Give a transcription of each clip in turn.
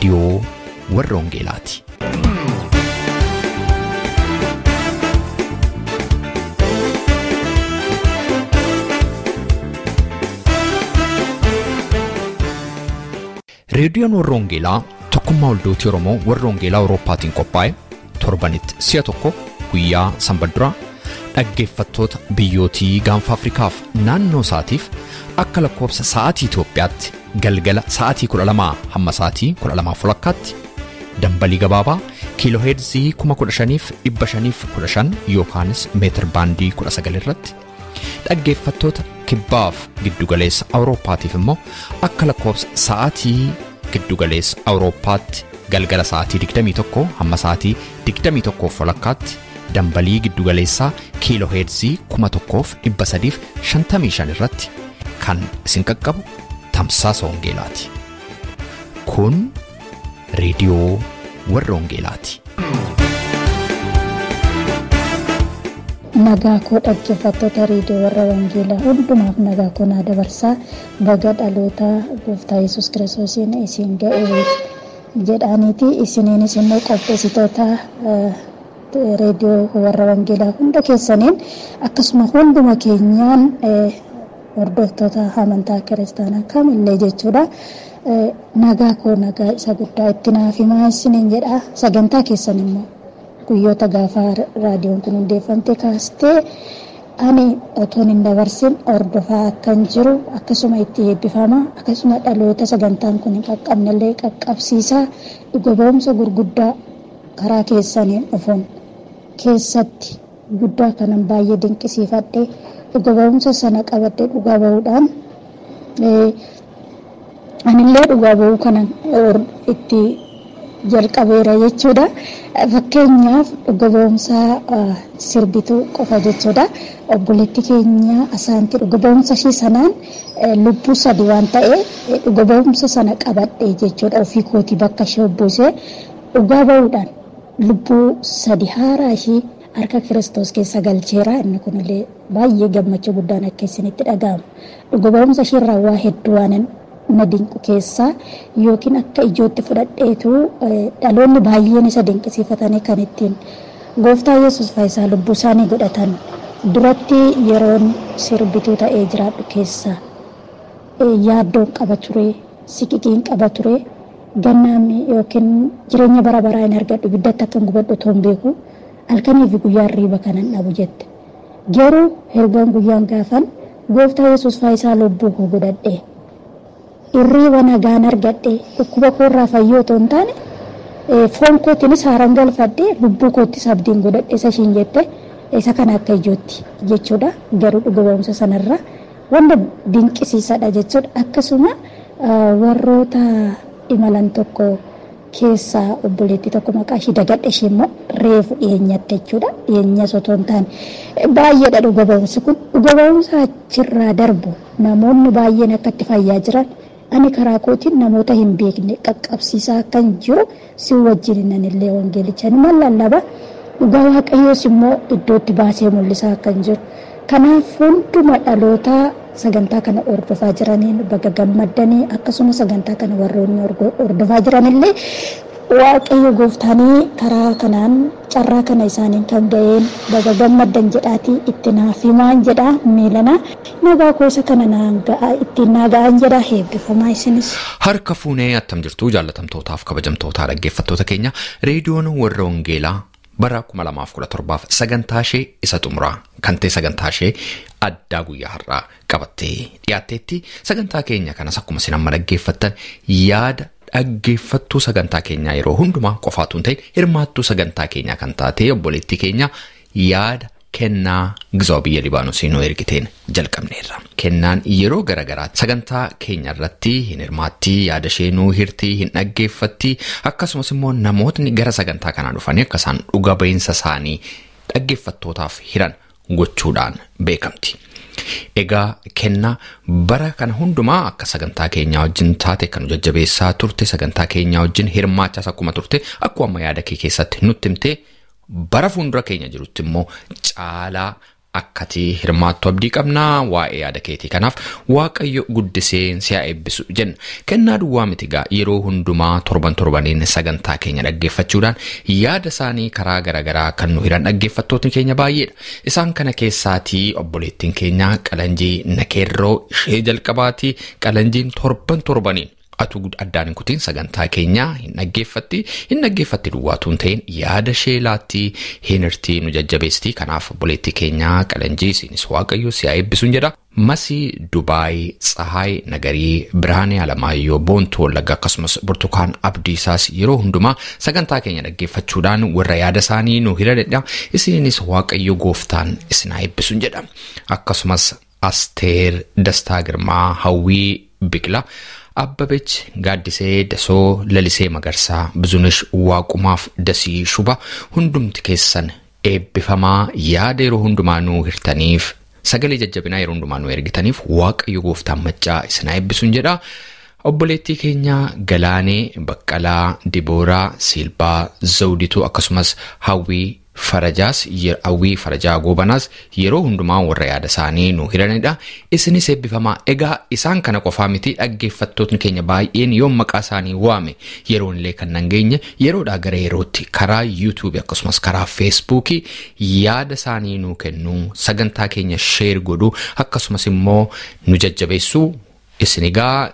Reediyoo Warra Wangeelaati. Reediyoon Warra Wangeelaa tokkummaa waldootii Oromoo Warra Wangeelaa Awurooppaatiin qophaa'e torbanitti si'a tokko guyyaa sanbata duraa dhaggeeffattoota biyyootii gaanfa Afrikaaf naannoo isaatiif akka lakkoofsa sa'aatii Itoophiyaatti galgala sa'aatii 12 hamma sa'aatii 12:30 dambalii gabaabaa kiilooheerzii 15,515 yookaanis meetir baandii 19 irratti dhaggeeffattoota kibbaaf giddugaleessa Awurooppaatiif immoo akka lakkoofsa sa'aatii giddugaleessa Awurooppaatti galgala sa'aatii 21 hamma sa'aatii 21:30 dambalii giddugaleessaa kiilooheerzii 1355 irratti kan isin qaqqabu tamsaasa wangeelaati. Kun reediyoo Warra Wangeelaati. Nagaa koo dhaggeeffattoota reediyoo Warra Wangeelaa hundumaaf nagaa koo naa dabarsaa baga dhaloota gooftaa Yesuus Kiristoosiin isin ga'e jedhaaniiti. Isiniinis immoo qopheessitoota reediyoo Warra Wangeelaa hunda keessaniin akkasuma hunduma keenyaan hordoftoota amantaa kiristaanaa kamillee jechuudha. Nagaa koo nagaa isa guddaa itti naaf himaa isiniin jedha. Sagantaa keessan immoo guyyoota gaafa raadiyoon kun hundeeffamte kaastee ani otoon hin dabarsin hordofaa akkan jiru akkasuma itti eebbifama akkasuma dhaloota sagantaan kun hin qaqqabnellee qaqqabsiisaa dhuga ba'umsa gurguddaa karaa keessaniin dhufuun keessatti guddaa kanan baay'ee dinqisiifadhe dhuga ba'umsa sana qabadhe dhugaa ba'uudhaan anillee dhugaa ba'uu kanan itti jalqabeera jechuudha. Fakkeenyaaf dhuga ba'umsa sirbituu qofa jechuudha. Obboleetti keenya asaanti dhuga ba'umsa ishee sanaan lubbuu sadi waan ta'e dhuga ba'umsa sana qabadhe jechuudha. Ofii kootii bakka ishee buusee dhugaa ba'uudhaan lubbuu sadi haaraa ishee harka Kiristoos keessa galcheera. Inni kunillee baay'ee gammachuu guddaan akka isinitti dhaga'amu. Dhuga ba'umsa ishee irraa waa hedduu waan na dinqu keessaa yookiin akka ijootti fudhadheetu dhaloonni baay'een isa dinqisiifatanii kan ittiin gooftaa Yesuus fayyisaa lubbuu isaanii godhatan duratti yeroon sirbituu ta'ee jiraadhu keessaa yaaddoon qaba ture, siqiqiin qaba ture, gannaamni yookiin jireenya bara baraa hin argadhu ibiddatti akkan gubadhu otoo hin beeku halkanii fi guyyaan riiba kanan dhabu jette. Garuu ergaan guyyaan gaafan gooftaa Yesuus fayyisaa lubbuu koo godhadhe. Irriiba nagaan argadhe dhukkuba koorraa fayyoo otoo hin taane foon kootiinis haaraan galfadhe lubbuu koottis abdiin godhadhe isa ishiin jette isa kana akka ijootti jechuudha. Garuu dhuga ba'umsa sanarra wanta dinqisiisaadha jechuudha. Akkasuma warroota imalan tokko keessaa obboleettii tokko maqaa ishii dagadhe ishee immoo reefu dhiyeenyatte jechuudha. Dhiyeenyas otoo hin taane baay'eedha dhuga ba'umsi kun. Dhuga ba'umsa achirraa darbu namoonni baay'een akka itti fayyaa jiran ani karaa kootiin namoota hin beekne qaqqabsiisaa akkan jiru si wajjin illee wangeelicha ni lallaba. Dhugaa Waaqayyoos immoo iddootti baasee mul'isaa akkan jiru. Kanaaf hunduma dhaloota sagantaa kana hordofaa jiraniin baga gammaddanii akkasuma sagantaa kana warroonni hordofaa jiranillee Waaqayyo gooftaanii karaa kanaan carraa kana isaaniin kan ga'een baga gammaddan jedhaatii itti naaf himaan jedhaa miilana nagaa koo isa kana naan ga'a ittiin naa ga'an jedhaa eebbifamaa isinis. Harka fuunee attam jirtu jaallatamtootaaf kabajamtootaa dhaggeeffattoota keenya reediyoon Warra Wangeelaa bara 2017 sagantaa ishee isa xumuraa kan ta'e sagantaa ishee addaa guyyaa har'aa qabattee dhiyaatteetti. Sagantaa keenya kanas akkuma isin amma dhaggeeffattan yaada dhaggeeffattuu sagantaa keenyaa yeroo hundumaa qofaatu hin ta'in hirmaattuu sagantaa keenyaa kan taate obboleettii keenya yaada kennaa Gizaa biyya Libaanoosii nu ergiteen jalqabneerra. Kennaan yeroo garaagaraatti sagantaa keenya irratti hin hirmaattii, yaada ishee nuu hirtii, hin dhaggeeffatti, akkasumas immoo namootni gara sagantaa kanaa dhufanii akka isaan dhuga ba'iinsa isaanii dhaggeeffattootaaf hiran gochuudhaan beekamti. Egaa kennaa bara kana hundumaa akka sagantaa keenyaa wajjin taate kan nu jajjabeessaa turte sagantaa keenyaa wajjin hirmaachaas akkuma turte akkuma amma yaada kee keessatti nutti himte bara fuuldura keenya jirutti immoo caalaa Akkati hirmaattu abdii qabnaa waa'ee yaada keetii kanaaf Waaqayyo guddisee si haa eebbisu jenna. Kennaa duwwaa miti egaa yeroo hundumaa torban torbaniin sagantaa keenya dhaggeeffachuudhaan yaada isaanii karaa garaagaraa kan nu hiran dhaggeeffattootni keenya baay'eedha. Isaan kana keessaatii obboleettiin keenya Qalanjii Nakeerroo ishee jalqabaatii. Qalanjiin torban torbaniin atu addaan hin kutiin sagantaa keenya hin dhaggeeffatti duwwaatu hin ta'in yaada ishee laatti hin hirtii nu jajjabeessitii. Kanaaf obboleettii keenya Qalanjii isinis Waaqayyo si haa eebbisuun jedha. Masii Dubaay, Tsahaay Nagarii, Birhaanee Alamaayyoo, Boontuu Wallaggaa akkasumas Burtukaan Abdiisaas yeroo hundumaa sagantaa keenya dhaggeeffachuudhaan warra yaada isaanii nu hiranidha. Isinis Waaqayyo gooftaan isin haa eebbisuun jedha. Akkasumas Asteer Dastaa Girmaa, Hawwii Biqilaa, Abbabech Gaaddisee Dasoo, Lalisee Magarsaa, Bizunesh Waaqumaaf Dasii Shuba hundumti keessan eebbifamaa yaada yeroo hundumaa nuu hirtaniif sagalee jajjabinaa yeroo hundumaa nuu ergitaniif Waaqayyo gooftaan maccaa isin haa eebbisuun jedha. Obboleettii keenya Galaanee Baqqalaa, Dibooraa Silbaa, Zawdituu akkasumas Hawwii Farajaas, Hawwii Farajaa Goobanaas yeroo hundumaa warra yaada isaanii nu hiranidha. Isinis eebbifamaa. Egaa isaan kana qofaa miti dhaggeeffattootni keenya baay'een yoom maqaa isaanii waame yeroon illee kan nan geenye yeroodhaa gara yerootti karaa YouTube akkasumas karaa Feesbuukii yaada isaanii nu kennu, sagantaa keenya sheer godhu akkasumas immoo nu jajjabeessu. Isin egaa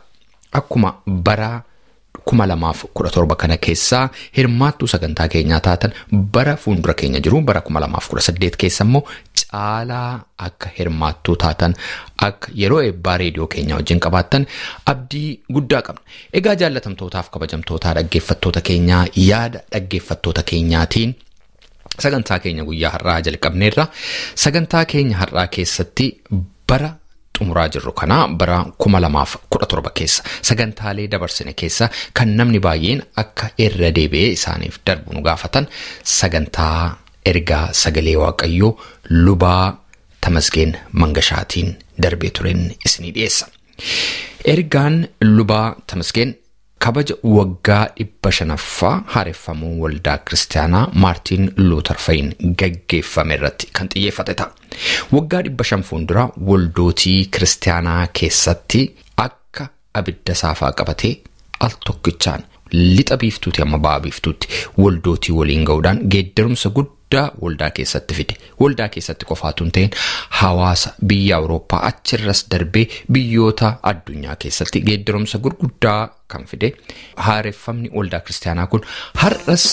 akkuma bara 2017 kana keessaa hirmaattuu sagantaa keenyaa taatan bara fuuldura keenya jiru bara 2018 keessa immoo caalaa akka hirmaattuu taatan akka yeroo eebbaa reediyoo keenyaa wajjin qabaattan abdii guddaa qabna. Egaa jaallatamtootaaf kabajamtootaa dhaggeeffattoota keenyaa yaada dhaggeeffattoota keenyaatiin sagantaa keenya guyyaa har'aa jalqabneerra. Sagantaa keenya har'aa keessatti bara xumuraa jirru kana bara 2017 keessa sagantaalee dabarsine keessa kan namni baay'een akka irra deebi'ee isaaniif darbu nu gaafatan sagantaa ergaa sagalee Waaqayyoo lubaa Tamasgeen Mangashaatiin darbee tureen isinii dhiyeessa. Ergaan lubaa Tamasgeen kabaja waggaa 500ffaa haareffamuu waldaa kiristaanaa Maartiin Luuter Fayin gaggeeffame irratti kan xiyyeeffate ta'a. Waggaa 500 fuuldura waldootii kiristaanaa keessatti akka abidda saafaa qabatee al tokkichaan lixa biiftuuti amma ba'a biiftuutti waldootii waliin ga'uudhaan geeddarumsa guddaa waldaa keessatti fide. Waldaa keessatti qofaatu hin ta'in hawaasa biyya Awurooppaa achirras darbee biyyoota addunyaa keessatti geeddarumsa gurguddaa kan fide haareffamni waldaa kiristaanaa kun har'as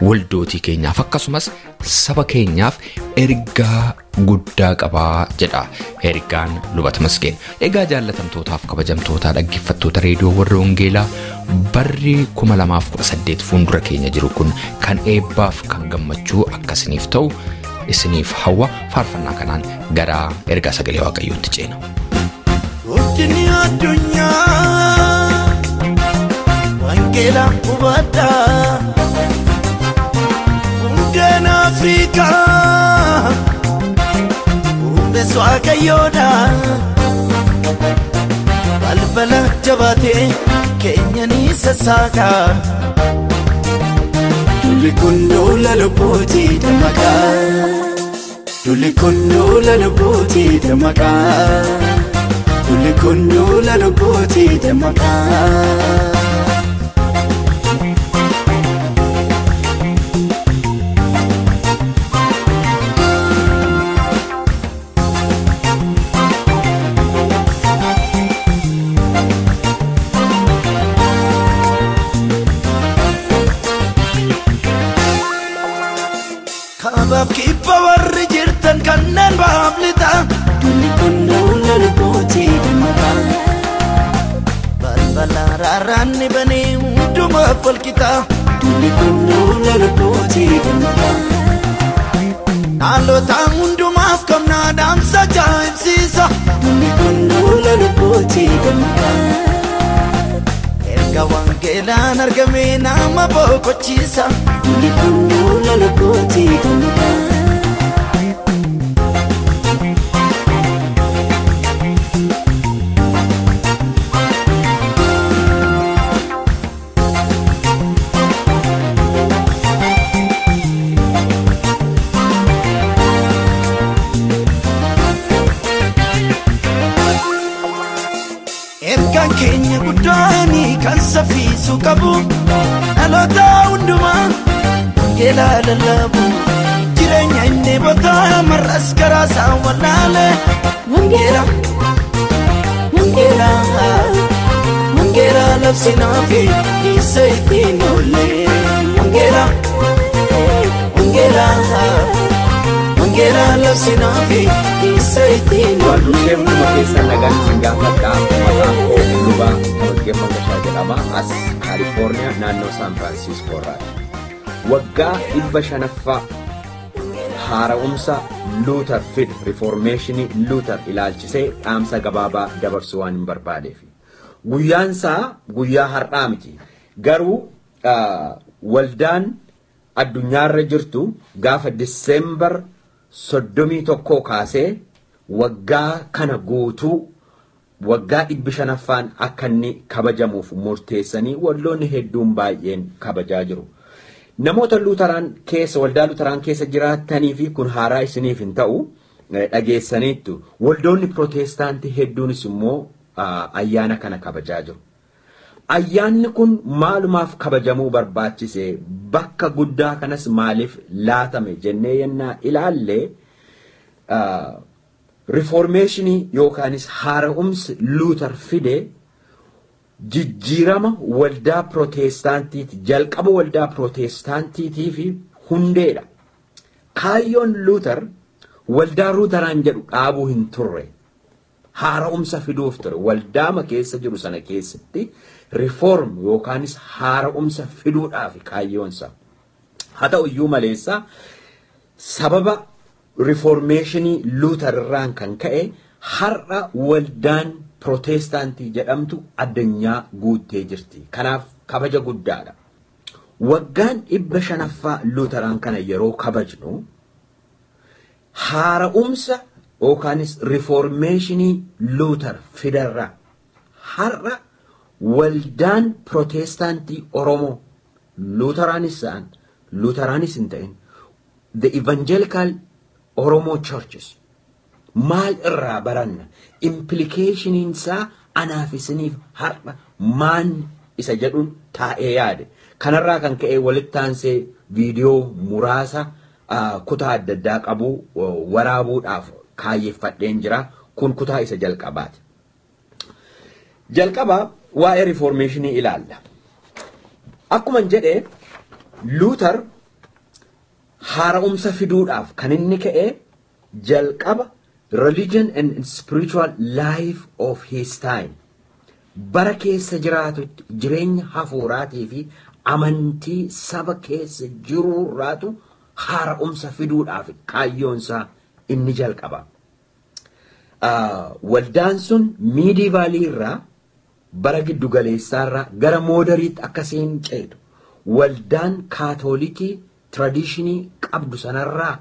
waldootii keenyaaf akkasumas saba keenyaaf ergaa guddaa qabaa jedha ergaan luba Tamasgeen. Egaa jaallatamtootaaf kabajamtootaa dhaggeeffattoota reediyoo warra Wangeelaa barri 2018 fuuldura keenya jiru kun kan eebbaaf kan gammachuu akkasiniif ta'u isiniif hawwa. Faarfannaa kanaan gara ergaa sagalee Waaqayyootti ceena. Guddinni addunyaa wangeela hubadhaa hundeen Afrikaa humbeessu Waaqayyoodha balbala jabaatee keenya ni sassaaka Dulli kun duula lubbuutii dammaqaa Dulli kun duula lubbuutii dammaqaa Dulli kun duula lubbuutii dammaqaa. Kaabaaf kibba warri jirtan kanneen baaf lixa Dulli kun duula lubbuutii dammaqaa Balbala raarraanni banee hundumaaf walqixa Dulli kun duula lubbuutii dammaqaa Dhaloota hundumaaf qabnaa dhaamsa ajaa'ibsiisa Dulli kun duula lubbuutii dammaqaa Erga wangeelaan argame nama boqochiisa Dulli kun duula lubbuutii dammaqaa. qabu dhaloota hundumaa wangeela lallabu jireenya inni botaa mar'as karaa isaa wallaale wangeela wangeela wangeela labsinaa fi isa ittiin oolle wangeela wangeela wangeela labsinaa fi isa ittiin oolle. Dursee hunduma keessan nagaan isin gaafadha. Maqaan koo Lubaa Tamasgeen Mangashaa jedhama. As Kaalifoorniyaa naannoo Saan Firaansiskoo irraati. Waggaa 500ffaa haara'umsa Luuter fide riiformeeshinii Luuter ilaalchisee dhaamsa gabaabaa dabarsuu waan hin barbaadeef. Guyyaan isaa guyyaa har'aa miti. Garuu waldaan addunyaarra jirtu gaafa Diseembar 31 kaasee waggaa kana guutuu waggaa 500ffaan akka inni kabajamuuf murteessanii waldoonni hedduun baay'een kabajaa jiru. Namoota Luuteraan keessa waldaa Luuteraan keessa jiraatanii fi kun haaraa isiniif hin ta'u dhageessaniittu. Waldoonni Pirootestaantii hedduunis immoo ayyaana kana kabajaa jiru. Ayyaanni kun maalumaaf kabajamuu barbaachise bakka guddaa kanas maaliif laatame jennee yennaa ilaalle riiformeeshinii yookaanis haara'umsi Luuter fide jijjiirama waldaa Pirootestaantiiti jalqaba waldaa Pirootestaantiitii fi hundeedha. Kaayyoon Luuter waldaa Luuteraan jedhu dhaabuu hin turre. Haara'umsa fiduuf ture. Waldaama keessa jiru sana keessatti riiform yookaanis haara'umsa fiduudhaaf kaayyoonsa. Haa ta'u iyyuu maleessa sababa riiformeeshinii Luuter irraan kan ka'e har'a waldaan Pirootestaantii jedhamtu addunyaa guuttee jirti. Kanaaf kabaja guddaadha. Waggaan 500ffaa Luuteraan kana yeroo kabajnu haara'umsa yookaanis riiformeeshinii Luuter fidarra har'a waldaan Pirootestaantii Oromoo Luuteraanis ta'an Luuteraanis hin ta'in the Evangelical Oromo Churches maal irraa baranna implikeeshiniin isaa anaaf isiniif har'a maan isa jedhuun taa'ee yaade. Kanarraa kan ka'e walitti aansee viidiyoo muraasa kutaa adda addaa qabu waraabuudhaaf kaayyeeffadheen jira. Kun kutaa isa jalqabaati. Jalqaba waa'ee riiformeeshinii ilaalla. Akkuma jedhe Luuter haara'umsa fiduudhaaf kan inni ka'e jalqaba religion and spiritual life of his time. Bara keessa jiraatutti jireenya hafuuraatii fi amantii saba keessa jiruurraatu haara'umsa fiduudhaaf kaayyoonsaa inni jalqaba. Waldaan sun miidivaalii irraa bara giddugaleessaarraa gara moodariitti akkasiin ceetu. Waldaan kaatoolikii tradishinii qabdu sanarraa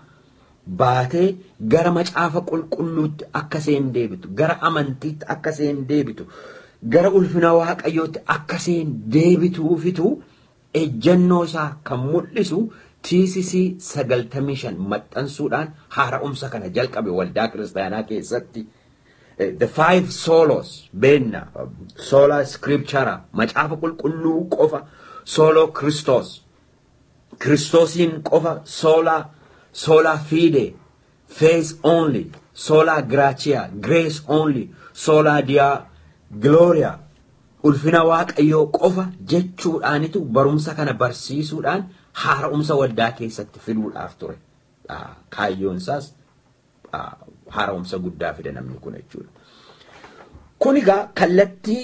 baatee gara macaafa qulqulluutti akkaseen deebitu, gara amantiitti akkaseen deebitu, gara ulfina waaqayyootti akkaseen deebituufitu ejjennoo isaa kan mul'isu TCC 95 maxxansuudhaan haara'umsa kana jalqabe waldaa kiristaanaa keessatti. The five solos beenna sola scriptura macaafa qulqulluu qofa solo Christos Kiristoosiin qofa sola fide faith only sola gratia grace only sola deo gloria ulfina waaqayyoo qofa jechuudhaanitu barumsa kana barsiisuudhaan haara'umsa waldaa keessatti fiduudhaaf ture. Kaayyoon isaas haara'umsa guddaa fide namni kun jechuudha. Kun egaa kallattii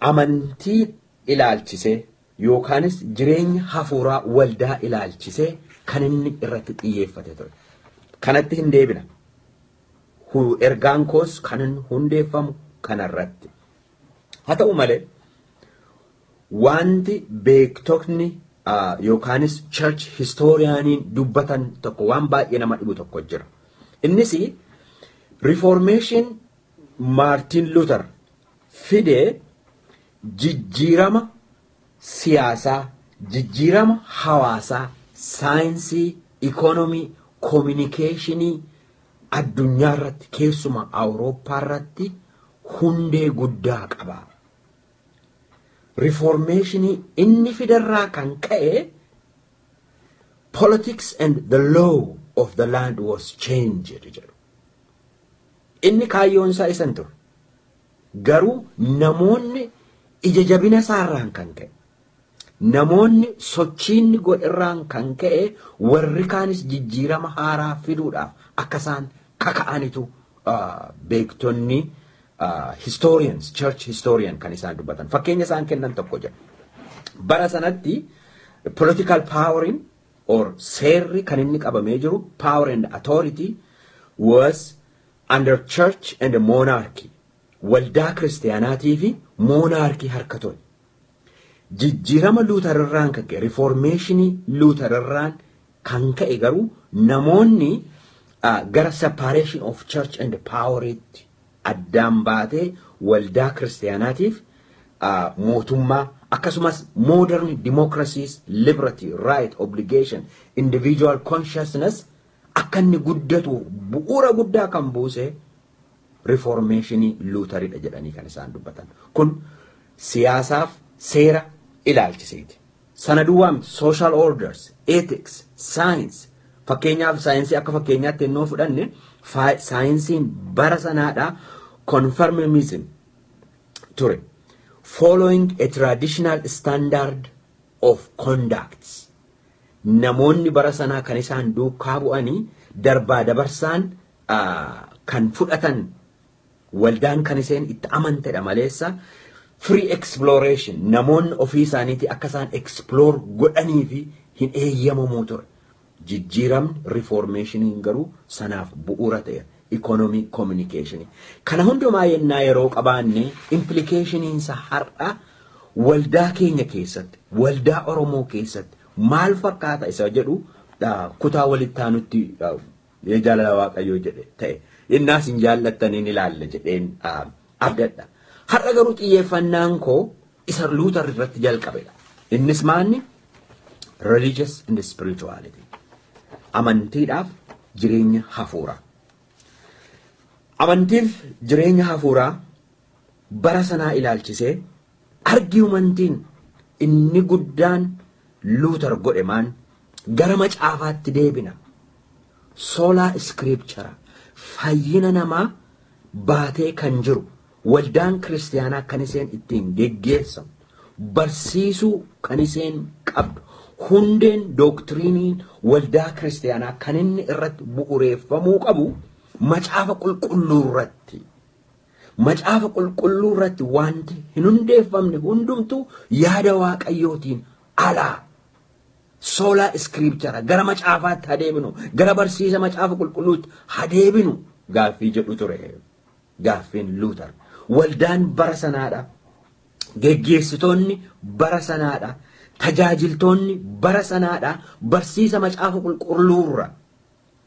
amantii ilaalchisee yookaanis jireenya hafuuraa waldaa ilaalchisee kan inni irratti xiyyeeffate ture. Kanatti hin deebina. Ergaan koos kan inni hundeeffamu kanarratti. Haa ta'u malee wanti beektotni yookaanis church historianiin dubbatan tokko waan baay'ee nama dhibu tokko jira. Innis Reformation Martin Luther fidee jijjiirama siyaasaa, jijjiirama hawaasaa, saayinsii, ikoonomii, koominikeeshinii addunyaa irratti keessumaa Awurooppaa irratti hundee guddaa qaba. Reformationii inni fidarraa kan ka'e politics and the law of the land was changed jedhu. Inni kaayyoon isaa isan ture. Garuu namoonni ija jabina isaarraan kan ka'e, namoonni sochiinni godherraan kan ka'e, warri kaanis jijjiirama haaraa fiduudhaaf akka isaan kaka'anitu beektonni historians, church historian kan isaan dubbatan. Fakkeenya isaan kennan tokko jira. Bara sanatti political powering or seerri kan inni qabamee jiru, power and authority was under church and monarchy. Waldaa kiristaanaatii fi monarchy harka ture. Jijjiirama Luuterarraan kan ka'e, reformationii Luuterarraan kan ka'e garuu namoonni gara separation of church and poweritti addaan baatee waldaa kiristaanaatiif mootummaa, akkasumas modern democracies, liberty, right, obligation, individual consciousness akka inni guddatu bu'uura guddaa kan buuse reformationii Luuteridha jedhanii kan isaan dubbatan. Kun siyaasaaf seera ilaalchiseeti. Sana duwwaa miti, social orders, ethics, science. Fakkeenyaaf saayinsii akka fakkeenyaatti yennoo fudhanne, saayinsiin bara sanaadha conformism ture. Following a traditional standard of conducts. Namoonni bara sanaa kan isaan duukaa bu'anii darbaa dabarsaan kan fudhatan, waldaan kan isheen itti amantedha maleessa, free exploration, namoonni ofii isaaniitii akka isaan explore godhanii fi hin eeyyamamuu ture. Jijjiiramni reformationiin garuu sanaaf bu'uura ta'e. Economy, communication. Kana hundumaa yennaa yeroo qabaanne, implicationiinsa har'a waldaa keenya keessatti, waldaa Oromoo keessatti maal fakkaata isa jedhu kutaa walitti aanutti jaalala Waaqayyoo jedhe ta'e innaas hin jaallattaniin ilaalla jedheen abdadha. Har'a garuu xiyyeeffannaan koo isa Luuter irratti jalqabedha. Innis maanni? Religious and spirituality. Amantiidhaaf jireenya hafuuraa. Amantiif jireenya hafuuraa bara sanaa ilaalchisee argumentiin inni guddaan Luuter godhe maan? Gara macaafaatti deebina. Sola scriptura, fayyina namaa baatee kan jiru, waldaan kiristaanaa kan isheen ittiin geggeessamu, barsiisuu kan isheen qabdu, hundeen doctrineiin waldaa kiristaanaa kan inni irratti bu'uureeffamuu qabu macaafa qulqulluu irratti. Macaafa qulqulluu irratti wanti hin hundeeffamne hundumtuu yaada Waaqayyootiin alaa. Sola scriptura, gara macaafaatti hadeebinu, gara barsiisa macaafa qulqulluutti hadeebinu gaaffii jedhu ture gaaffiin Luuter. Waldaan bara sanaadha. Geggeessitoonni bara sanaadha. Tajaajiltoonni bara sanaadha. Barsiisa macaafa qulqulluurra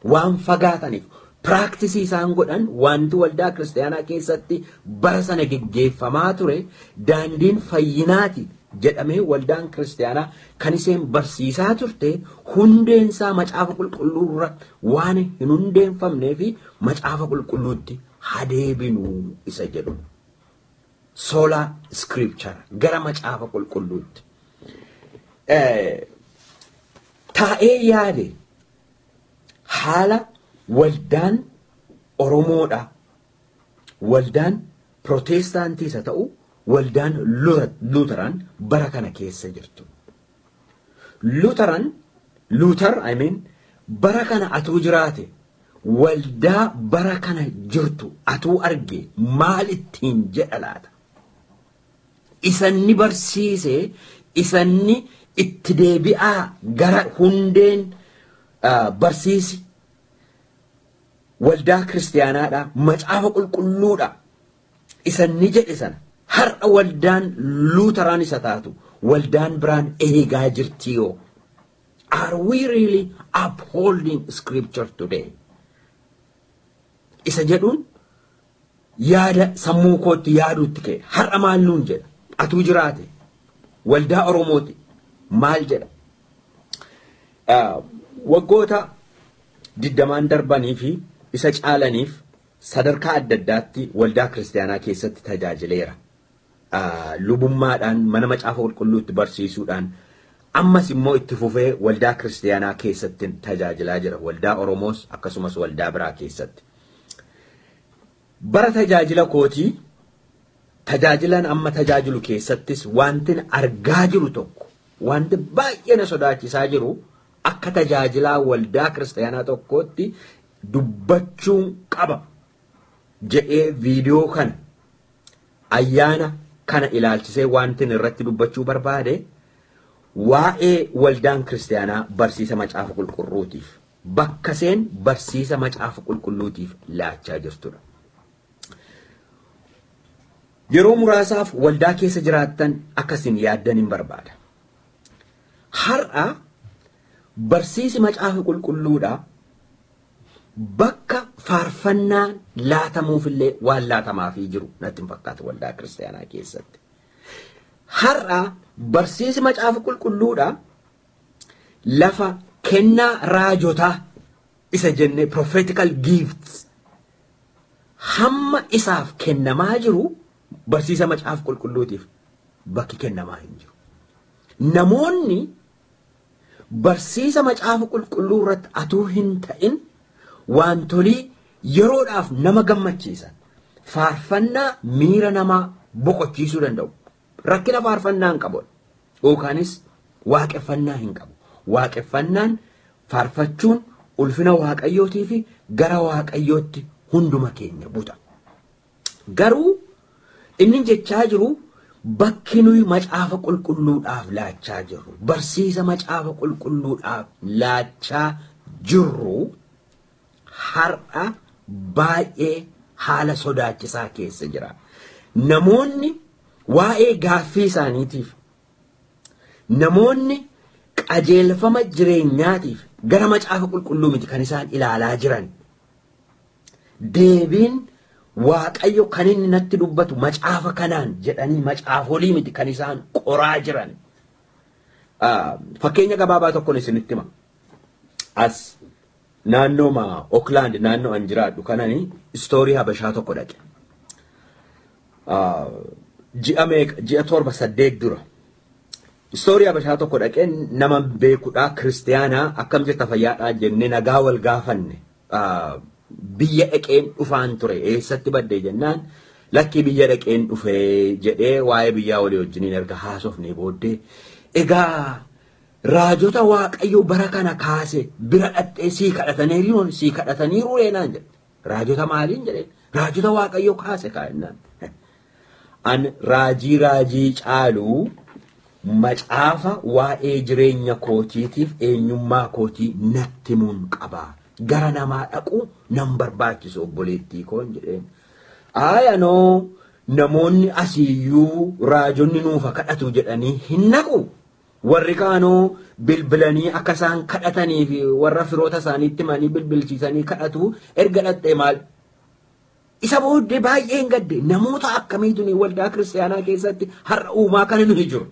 waan fagaataniif, practiceii isaan godhan, wanti waldaa kiristaanaa keessatti bara sana geggeeffamaa ture, daandiin fayyinaati jedhamee waldaan kiristaanaa kan isheen barsiisaa turte hundeensaa macaafa qulqulluurra waan hin hundeeffamnee fi macaafa qulqulluutti hadeebinuu isa jedhu. Sola scriptura, gara macaafa qulqulluutti. Taa'ee yaade, haala waldaan Oromoodha. Waldaan Pirootestaantiis haa ta'u, waldaan Luuteraan bara kana keessa jirtu. Luuteran, Luuter, I mean, bara kana atuu jiraate, waldaa bara kana jirtu atuu arge maal ittiin jedha laata? Isanni barsiise, isanni itti deebi'aa gara hundeen barsiisi waldaa kiristaanaadha, macaafa qulqulluudha isanni jedhe sana har'a waldaan Luuteraan isa taatu, waldaan biraan eegaa jirtiyoo? Are we really upholding scripture today? Isa jedhuun yaada sammuu kootti yaaduutti ka'e. Har'a maal nuun jedha? Atuu jiraate waldaa Oromooti maal jedha? Waggoota 20n darbanii fi isa caalaniif sadarkaa adda addaatti waldaa kiristaanaa keessatti tajaajileera. lubummaadhaan mana macaafa qulqulluutti barsiisuudhaan ammas immoo itti fufee waldaa kiristaanaa keessatti tajaajilaa jira. Waldaa Oromoos akkasumas waldaa biraa keessatti. Bara tajaajila kootii tajaajilan amma tajaajilu keessattis wanti argaa jiru tokko wanti baay'ee na sodaachisaa jiru akka tajaajilaa waldaa kiristaanaa tokkootti dubbachuun qaba jedhee viidiyoo kana ayyaana kana ilaalchisee wanti irratti dubbachuu barbaade waa'ee waldaan kiristaanaa barsiisa macaafa qulqulluutiif bakka seen barsiisa macaafa qulqulluutiif laachaa jirtudha. Yeroo muraasaaf waldaa keessa jiraattan akkasiin yaaddan hin barbaada. Har'a barsiisi macaafa qulqulluudha bakka faarfannaan laatamuufillee waan laatamaafii jiru natti hin fakkaatu waldaa kiristaanaa keessatti. Har'a barsiisi macaafa qulqulluudha lafa kennaa raajotaa isa jennee prophetical gifts hamma isaaf kennamaa jiru barsiisa macaafa qulqulluutiif bakki kennamaa hin jiru. Namoonni barsiisa macaafa qulqulluu irratti atuu hin ta'in wantolii yeroodhaaf nama gammachiisan faarfannaa miira namaa boqochiisuu danda'u. Rakkina faarfannaa hin qabu yookaanis waaqeffannaa hin qabu. Waaqeffannaan faarfachuun ulfina waaqayyootii fi gara waaqayyootti hunduma keenya buta. Garuu inni jechaa jiru bakki nuyi macaafa qulqulluudhaaf laachaa jirru, barsiisa macaafa qulqulluudhaaf laachaa jirru har'a baay'ee haala sodaachisaa keessa jira. Namoonni waa'ee gaaffii isaaniitiif, namoonni qajeelfama jireenyaatiif gara macaafa qulqulluu miti kan isaan ilaalaa jiran. Deebiin Waaqayyo kan inni natti dubbatu macaafa kanaan jedhanii macaafolii miti kan isaan qoraa jiran. Fakkeenya gabaabaa tokkoon isinitti hima. As naannooma Oakland naannoo an jiraadhu kanani istoorii Habashaa tokko dhaqe. Ji'a 7-8 dura. Istoorii Habashaa tokko dhaqee nama beekudhaa kiristiyaanaa akkam jirta fayyaadhaa jennee nagaa wal gaafanne. Biyya dhaqeen dhufaan ture eessatti badde jennaan lakkii biyya dhaqeen dhufee jedhee waa'ee biyyaa walii wajjiniin erga haasofnee booddee egaa raajota waaqayyo bara kana kaase bira dhaqxee sii kadhataniiru reenaan jedhe. Raajota maaliin jedheen? Raajota waaqayyo kaase kaa'ennaan. An raajii caaluu macaafa waa'ee jireenya kootiitiif eenyummaa kootii natti himuun qabaa. Gara namaa dhaquu nan barbaachisu obboleettii koon jedheen. Aayanoo namoonni asiiyyuu raajonni nuufa kadhatu jedhanii hin naqu. Warri kaanoo bilbilanii akka isaan kadhatanii fi warra firoota isaaniitti himanii bilbilchiisanii kadhatu erga dhaqxee maal? Isa booddee baay'een gadde namoota akkamiitu waldaa kiristaanaa keessatti har'a uumaa kana nuyi jiru.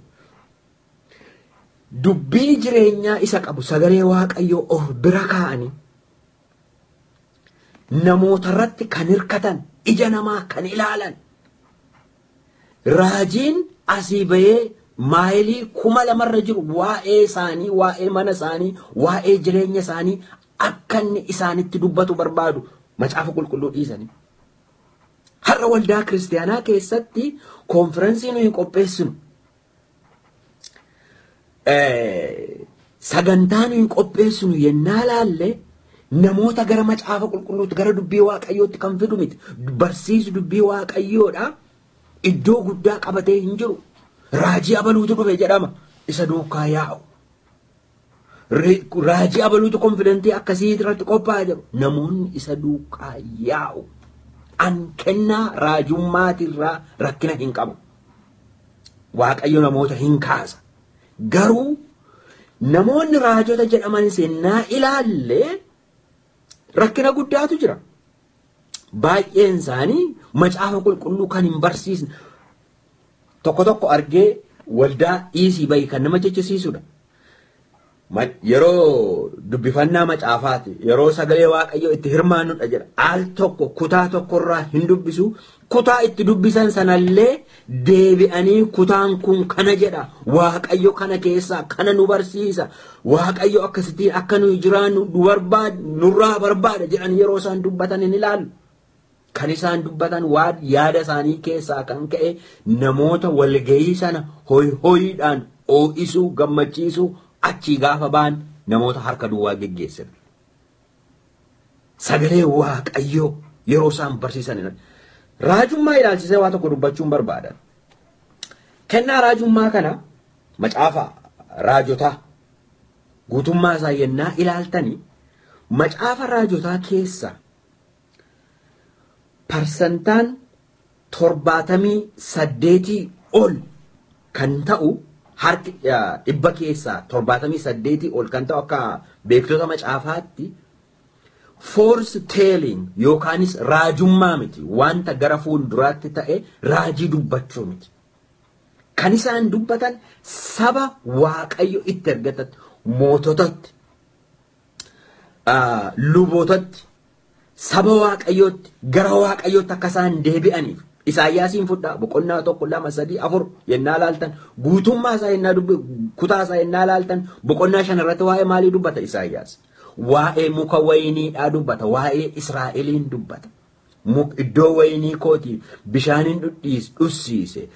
Dubbii jireenyaa isa qabu sagalee waaqayyoo of bira kaa'anii namoota irratti kan hirkatan ija namaa kan ilaalan raajiin asii bahee maayilii 2000 jiru waa'ee isaanii waa'ee mana isaanii waa'ee jireenya isaanii akka inni isaanitti dubbatu barbaadu macaafa qulqulluu dhiisanii. Har'a waldaa kiristaanaa keessatti koonfiraansii nuyi qopheessinu sagantaa nuyi qopheessinu yennaa laalle namoota gara macaafa qulqulluutti gara dubbii waaqayyootti kan fidu miti. Barsiisu dubbii waaqayyoodha. Iddoo guddaa qabatee hin jiru. Raajii abaluutu dhufe jedhama. Isa duukaa yaa'u. Raajii abaluutu konfidentii akkasii irratti qophaa'aa jiru. Namoonni isa duukaa yaa'u. An kennaa raajummaatirraa rakkina hin qabu. Waaqayyo namoota hin kaasa. Garuu namoonni raajota jedhaman seenaa ilaalle rakkina guddaatu jira. Baay'een isaanii macaafa qulqulluu kan hin barsiisne tokko tokko argee waldaa dhiisii bahi kan nama jechisiisudha. Yeroo dubbifannaa macaafaati, yeroo sagalee Waaqayyoo itti hirmaannudha jedha. Al tokko kutaa tokkorraa hin dubbisu. Kutaa itti dubbisan sanallee deebi'anii kutaan kun kana jedha. Waaqayyo kana keessaa kana nu barsiisa. Waaqayyo akkasittiin akka nuyi jiraannu nu barbaada, nurraa barbaada jedhan yeroo isaan dubbatan hin ilaallu. Kan isaan dubbatan waan yaada isaanii keessaa kan ka'e namoota walgahii sana hoy hoyiidhaan oo'isuu, gammachiisuu, achii gaafa ba'an namoota harka duwwaa geggeessan. Sagalee Waaqayyoo yeroo isaan barsiisan. Raajummaa ilaalchisee waa tokko dubbachuun barbaadan. Kennaa raajummaa kana macaafa raajotaa guutummaa isaa yennaa ilaaltanii, macaafa raajotaa keessa 78% ol kan ta'u, harki 78% ol kan ta'u, akka beektota macaafaatti foretelling yookaanis raajummaa miti, wanta gara fuulduraatti ta'e raajii dubbachuu miti. Kan isaan dubbatan saba Waaqayyo itti ergatatti, moototatti, lubootatti, saba Waaqayyootti, gara Waaqayyootti akka isaan deebi'aniif. Isaayyaasiin fudhaa, boqonnaa 1, 2, 3, 4 yennaa laaltan, guutummaa isaa yennaa dubbi, kutaa isaa yennaa laaltan, boqonnaa 5 irratti waa'ee maalii dubbata Isaayyaas? Waa'ee muka wayiniidhaa dubbata, waa'ee Israa'eliin dubbata. Iddoo wayinii kootii bishaaniin dhussiise,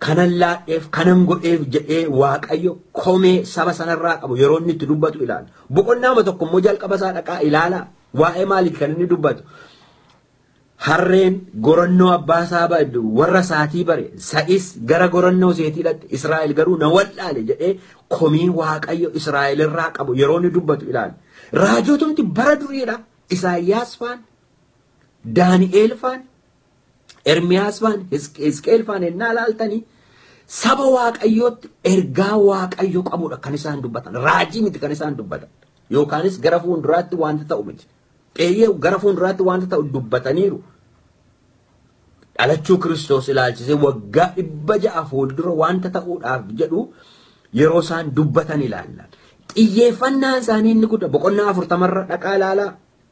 kanan laadheef, kanan godheef jedhee Waaqayyo komee saba sanarraa qabu yeroo inni itti dubbatu ilaala. Boqonnaama tokko immoo jalqaba isaa dhaqaa ilaalaa, waa'ee maaliif kan inni dubbatu? Harreen goronnoo abbaa isaa warra isaatii bare, sa'is gara goronnoo seetii dhaqxe, Israa'el garuu na wallaale jedhee komii Waaqayyo Israa'el irraa qabu yeroo inni dubbatu ilaala. Raajotumti bara duriidha. Isaayyaas faan, Daani'eel faan, Ermiyaas faan, Hisqeel faan ennaa laaltanii, saba Waaqayyootti ergaa Waaqayyo qabudha kan isaan dubbatan. Raajii miti kan isaan dubbatan. Yookaanis gara fuulduraatti wanta ta'u miti. Eeyyee, gara fuulduraatti wanta ta'u dubbataniiru. Dhalachuu Kiristoos ilaalchisee waggaa 600 fuuldura wanta ta'uudhaaf jedhu yeroo isaan dubbatan ilaalla. Xiyyeeffannaan isaanii inni guddaa boqonnaa 40rra dhaqaa ilaalaa.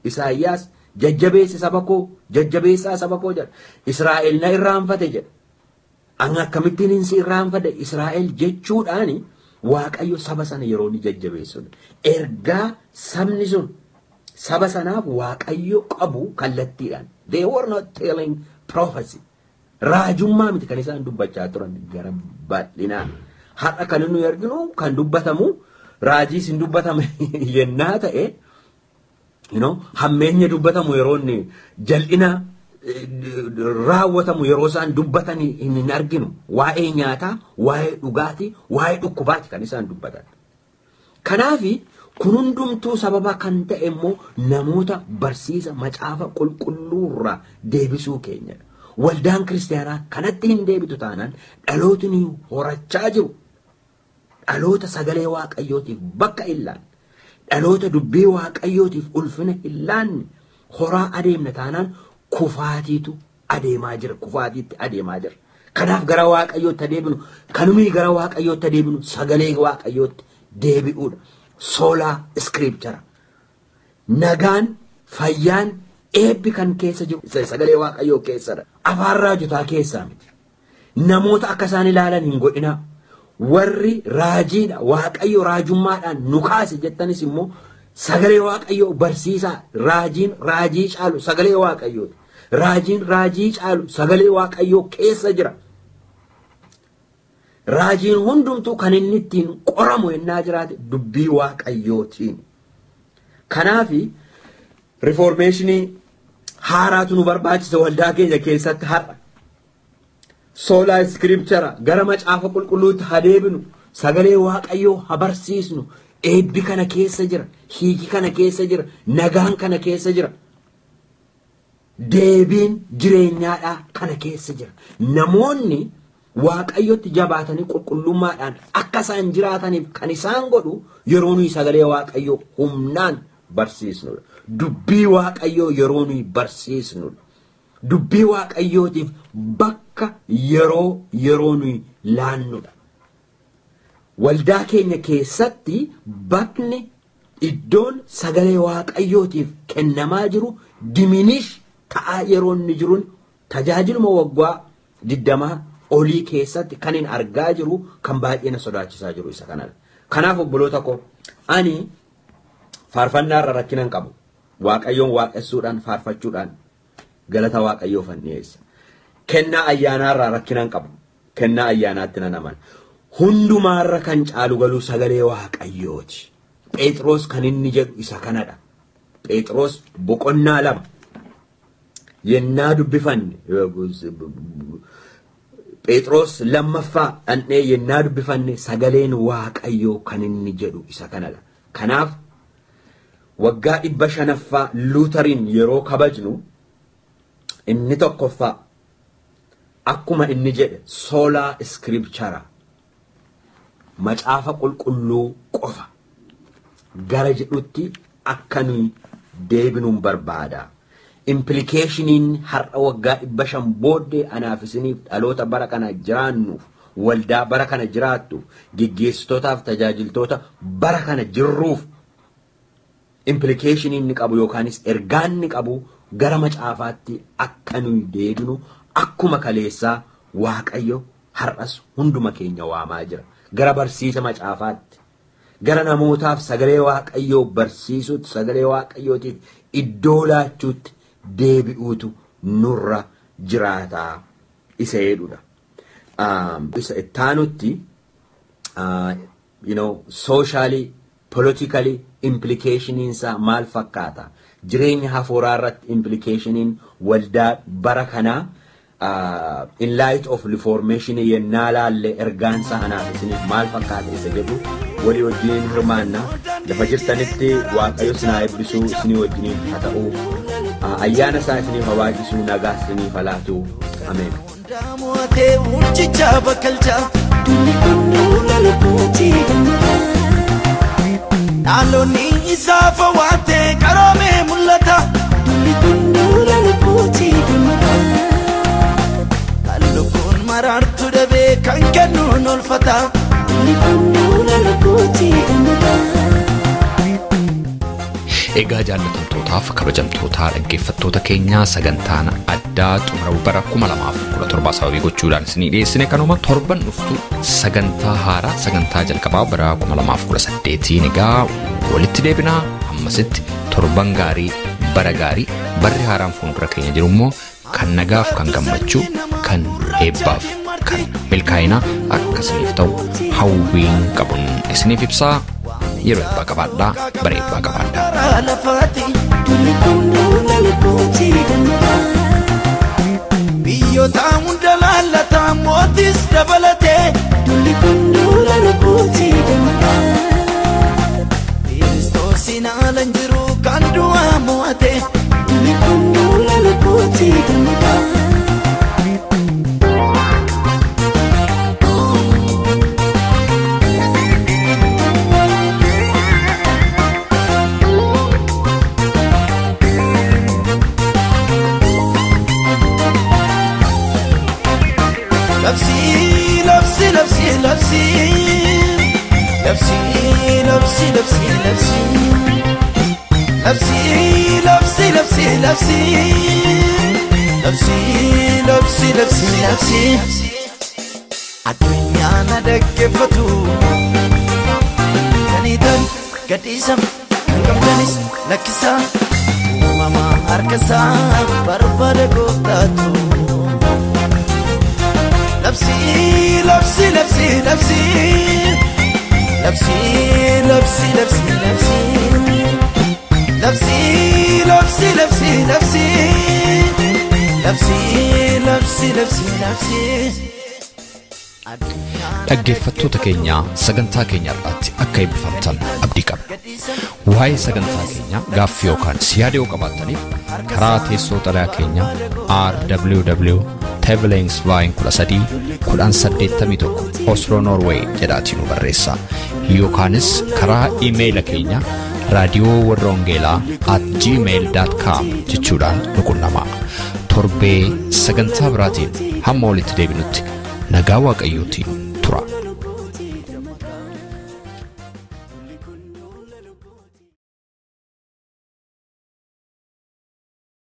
Isaayyaas jajjabeessi saba koo, jajjabeessaa saba koo jedha. Israa'el na irraanfate jedha. Ani akkamittiin hin si irraanfadhe Israa'el jechuudhaani Waaqayyo saba sana yeroo inni jajjabeessu. Ergaa sabni sun saba sanaaf Waaqayyo qabu kallattiidhaan. They were not telling prophecy. Raajummaa miti kan isaan dubbachaa turan gara bal'inaan. Har'a kan nuyi arginu kan dubbatamu raajiis hin dubbatame yennaa ta'e, hammeenya dubbatamu, yeroo inni jal'ina raawwatamu yeroo isaan dubbatan hin arginu. Waa'ee nyaataa, waa'ee dhugaatii, waa'ee dhukkubaati kan isaan dubbatan. Kanaafi kun hundumtuu sababa kan ta'e immoo namoota barsiisa macaafa qulqulluurraa deebisuu keenyadha. Waldaan kiristaanaa kanatti hin deebitu taanaan, dhalootni horachaa jiru dhaloota sagalee Waaqayyootiif bakka hin laanne, dhaloota dubbii Waaqayyootiif ulfina hin laanne horaa adeemna taanaan, kufaatiitu adeemaa jira, kufaatiitti adeemaa jira. Kanaaf gara Waaqayyootti adeemnu, kanumii gara Waaqayyootti adeemnu sagalee Waaqayyootti deebi'uudha. Sola Scriptura. Nagaan, fayyaan, eebbi kan keessa jiru sagalee Waaqayyoo keessadha. Afaan raajotaa keessaa miti. Namoota akka isaan ilaalan hin godhinaa. Warri raajiidha, Waaqayyo raajummaadhaan nu kaase jettanis immoo sagalee Waaqayyoo barsiisaa. Raajiin raajii caalu sagalee Waaqayyooti. Raajiin raajii caalu sagalee Waaqayyoo keessa jira. Raajiin hundumtuu kan inni ittiin qoramu yennaa jiraate dubbii Waaqayyootiin. Kanaafi reformation haaraatu nu barbaachisa waldaa keenya keessatti har'a. Sola Scriptura, gara macaafa qulqulluutti haa deebinu, sagalee Waaqayyoo haa barsiisnu. Eebbi kana keessa jira, hiiki kana keessa jira, nagaan kana keessa jira. Deebiin jireenyaadhaa kana keessa jira. Namoonni Waaqayyotti jabaatanii qulqullummaadhaan akka isaan jiraataniif kan isaan godhu yeroo nuyi sagalee Waaqayyoo humnaan barsiisnudha. Dubbii Waaqayyoo yeroo nuyi barsiisnudha. Dubbii Waaqayyootiif bakka yeroo nuyi laannudha. Waldaa keenya keessatti bakni iddoon sagalee Waaqayyootiif kennamaa jiru diminish ta'aa yeroo inni jiruun tajaajiluma waggaa 20 olii keessatti kan hin argaa jiru kan baay'ee na sodaachisaa jiru isa kanadha. Kanaaf obboloota koo ani faarfannaa irra rakkina hin qabu. Waaqayyoon waaqessuudhaan faarfachuudhaan galata Waaqayyoof dhiyeessa. Kennaa ayyaanaa irraa rakkina hin qabu. Kennaa ayyaanaatti nan amana. Hundumaarra kan caalu galuu sagalee Waaqayyooti. Phexros kan inni jedhu isa kanadha. Phexros boqonnaa 2 yennaa dubbifanne Phexros lammaffaa dhandhee yennaa dubbifanne sagaleen Waaqayyoo kan inni jedhu isa kanadha. Kanaaf waggaa 500ffaa Luuteriin yeroo kabajnu inni tokkoffaa akkuma inni jedhe sola scriptura macaafa qulqulluu qofa gara jedhutti akka nuyi deebinuun barbaada. Implicationin har'a waggaa 500 booddee anaaf isiniif dhaloota bara kana jiraannuuf waldaa bara kana jiraattuuf geggeessitootaaf tajaajiltoota bara kana jirruuf implicationin ni qabu yookaanis ergaan ni qabu gara macaafaatti akka nuyi deebinu akkuma kaleessaa Waaqayyo har'as hunduma keenya waamaa jira. Gara barsiisa macaafaatti, gara namootaaf sagalee Waaqayyoo barsiisuutti, sagalee Waaqayyootiif iddoo laachuutti deebi'uutu nurra jiraataa isa jedhudha. Isa ittaanutti socially, politically implicationinsaa maal fakkaata? Jireenya hafuuraa irratti implicationiin waldaa bara kanaa in light of reformation yennaa laalle ergaansaa anaaf isiniif maal fakkaata isa jedhu walii wajjiniin hirmaanna. Lafa jirtanitti Waaqayyo isin haa eebbisuu, isinii wajjiniin haa ta'u, ayyaana isaa isiniif haa baay'isuu, nagaa isiniif haa laatu. Ameen. Dhaloonni isaa fawwaatee qaroomee mul'ata. Lubbuun maraartu dhabee kan kennuun olfata. Egaa jaallatamtootaaf kabajamtootaa dhaggeeffattoota keenyaa sagantaan addaa xumura bara 2017 sababii gochuudhaan isinii dhiyeessine kanuma. Torban dhuftu sagantaa haaraa sagantaa jalqabaa bara 2018 egaa walitti deebinaa. Ammasitti torban gaarii, bara gaarii, barri haaraan fuuldura keenya jiru immoo kan nagaaf, kan gammachuu, kan eebbaaf, kan milkaa'inaa akka isiniif ta'u hawwiin qabuun isiniif ibsaa. Yeroo eebbaa qabaadhaa, bara eebbaa qabaadhaa. Biyyoota hunda laallataa mootis dabalatee Kiristoosiin ala hin jiru kan du'aa mo'ate. Labsi, labsi, labsi, labsi. Labsi, labsi, labsi, labsi. Labsi, labsi, labsi, labsi. Labsi, labsi, labsi, labsi. Addunyaan na dhaggeeffatu. Kan hiitan gadhiisa, kan qabdanis lakkisa. Uumama harka isaa barbaada gooftaatu. Labsi, labsi, labsi, labsi. Labsi, labsi, labsi, labsi. Labsi, labsi, labsi, labsi. Labsi, labsi, labsi, labsi. Dhaggeeffattoota keenya sagantaa keenya irratti akka eebbifamtan abdii qabna. Waa'ee sagantaa keenya gaaffii yookaan yaada yoo qabaattaniif karaa teessoo xalayaa keenya RWW Tevelingsveien 13 1081 Oslo Norway jedhaatii nu barreessaa. Yookaanis karaa iimeeyila keenya raadiyoo warra wangeelaa @gmail.com jechuudhaan nu qunnamaa. Torbee sagantaa biraatiin hamma walitti deebinutti nagaa Waaqayyootiin